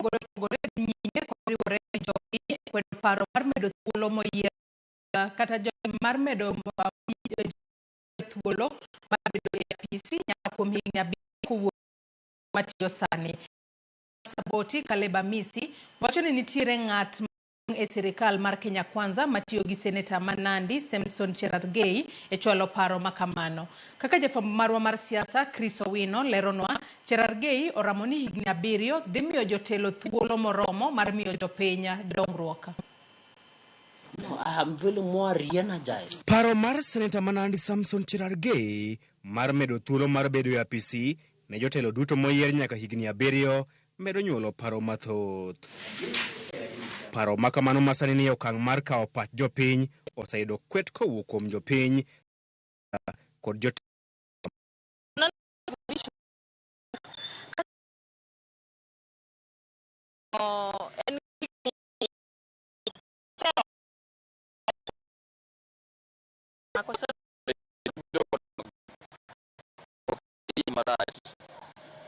mopogore opogore dhi nyime kod riwore gi jopiny e kwedo paro mar medo thuolo moyier kata mar medo thuolo mar bedo e apisi nyaka kuom higni abiriyo kowuok matiyo sani. Saboti Caleb Amisi wacho ni nitiere ng'at e sirikal mar Kenya Kwanza matiyo gi seneta ma Nandi Samson Cherargei e chwalo paro ma kamano. Kaka jafwambo marwa mar siasa Chris Owino leronwa, Cherargei oramo ni higni abiriyo dhi miyo jotelo thuolo moromo mar miyo jopiny dongruok. No, I am feeling more re-energized. Paro mar seneta ma Nandi Samson Cherargei mar medo thuolo mar bedo e apisi ne jotelo duto moyier nyaka higni abiriyo medo nyuolo paro mathoth. Paro ma kamano ma sani ni e okang' mar kawo pach jopiny oseyudo kwet kowuok kuom jopiny kod jotelo. Marach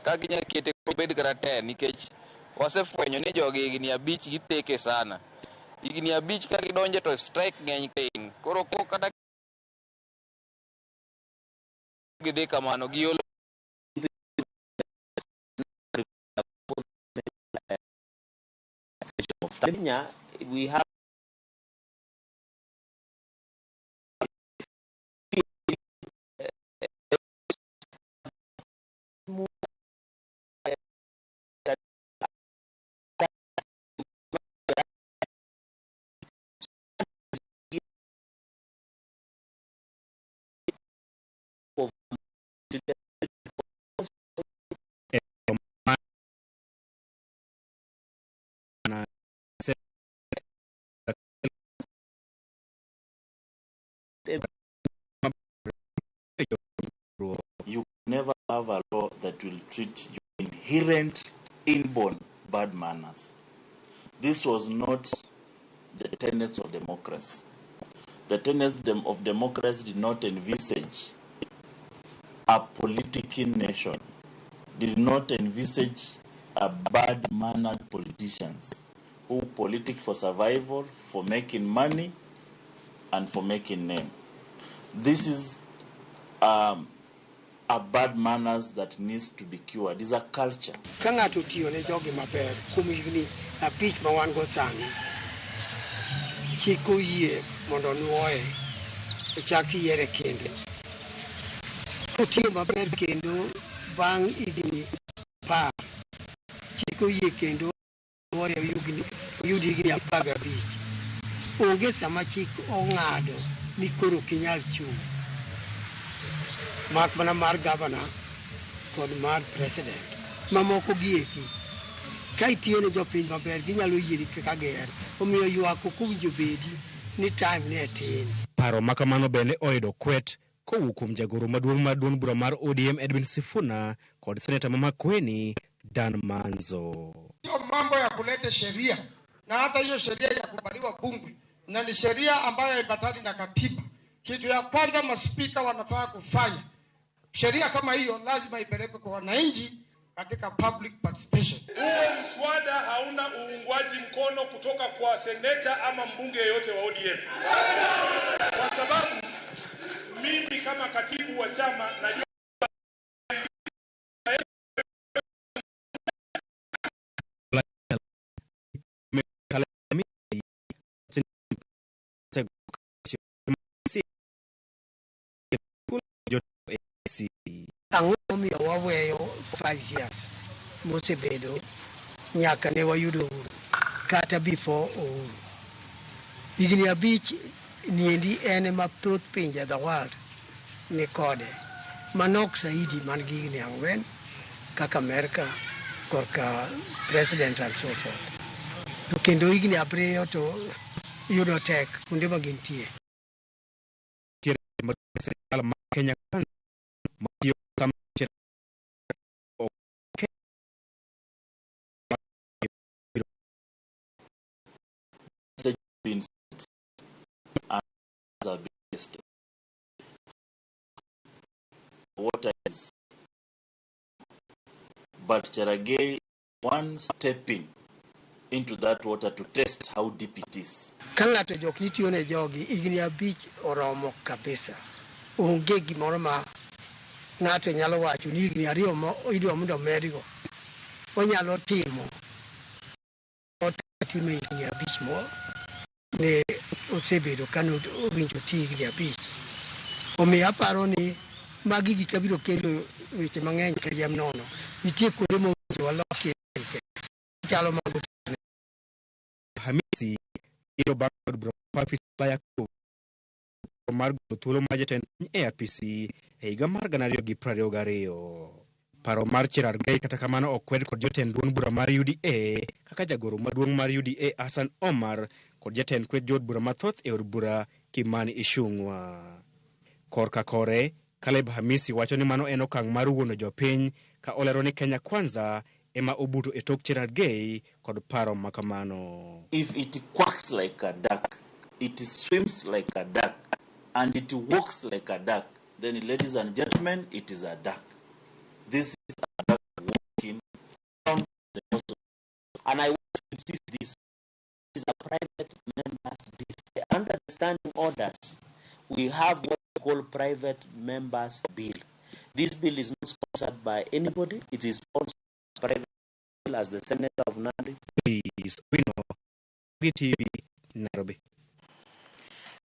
ka ginya kete obed kata ten nikech wasefwenyo ni jogi higni abich githeke sana. Higni abich ka gidonje to strike ng'eny piny. Koro kata gidhi kamano giolo. Kenya, we have You never have a law that will treat your inherent inborn bad manners. This was not the tenets of democracy. The tenets of democracy did not envisage a politicking nation, did not envisage a bad-mannered politicians who politic for survival, for making money, and for making name. This is a bad manners that needs to be cured. It's a culture. Ka ng'ato otiyo ne jogi maber kuom higni abich ma wan go sani, chik oyie mondo onuoye, ochak yiere kendo. Kotiyo maber kendo bang' higni 10, chik oyie kendo onuoye oyud higni 15. Onge sama chik ong'ado ni koro ok inyal chung', mak mana mar gavana kod mar president. Mamoko gieki, ka itiyo ne jopiny maber, ginyalo yieri kaka gihero. Omiyo ywak ok owinjo bedi ni time ne tin. Paro ma kamano bende oyudo kwet kowuok kuom jagoro maduong' mar duond bura mar ODM Edwin Sifuna kod seneta ma Makueni Dan Manzo. Hiyo mambo ya kuleta sheria na hata hiyo sheria ya kubaliwa bunge na ni sheria ambayo haiambatani na katiba. Kitu ya kwanza maspika wanafaa kufanya, sheria kama hiyo lazima ipelekwe kwa wananchi katika public participation. Huo mswada hauna uungwaji mkono kutoka kwa seneta ama mbunge yeyote wa ODM, kwa sababu mimi kama katibu wa chama najua Ang'o momiyo waweyo 5 years mosebedo nyaka ne wayud uhuru kata before uhuru? Higni abich niendi en ema thoth pinje the world ni kode manok saidi man gi higni 4 kaka Amerika korka president and so forth. To kendo higni 7 to yudo tek kuonde ma gintie. Sirikal mar Kenya Kwanza matiyo ok been and have been tested. Water is, but Cherargei one stepping into that water to test how deep it is. Ka ng'ato jok ni tiyo ne jogi, higni 5 oromo kabisa. Onge gimoro ma ng'ato nyalo wacho ni higni 2 ma idwa mondo omedgo. Onyalo timo otimo higni 5 mo ne osebedo ka owinjo ti higni 5. Omiyo aparo ni magi gik mabiro kelo weche mang'eny kayiem nono. Nitie kuonde mowinjo walokie chalo mago. Hamisi biro bang' od bura ma mar golo thuolo mar jatend piny e apisi e higa mar 2022. Paro mar Cherargei kata kamano okwed kod jotend duond bura mar UDA kaka jagoro maduong' mar UDA Hassan Omar kod jatend kweth jood bura mathoth e od bura Kimani Ichung'wa. Korka kore, Caleb Hamisi wacho ni mano en okang' mar wuondo jopiny ka olero ni Kenya Kwanza ema obuto e tok Cherargei kod paro makamano. If it quacks like a duck, it swims like a duck, and it walks like a duck, then ladies and gentlemen, it is a duck. This is a duck walking down the nose. And I want to insist this is a private members bill. Under the standing orders, we have what we call private members bill. This bill is not sponsored by anybody. It is sponsored by private bill as the Senator of Nandi. Please, we know. TV, Nairobi.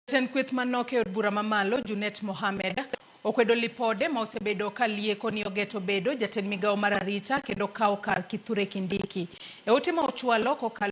Jatend kweth manok e od bura mamalo Junet Mohamed okwedo lipode ma osebedo ka lieko ni ogeto bedo jatend migawo mar arita kendo kawo kar Kithure Kindiki. E ote ma ochwalo kokalo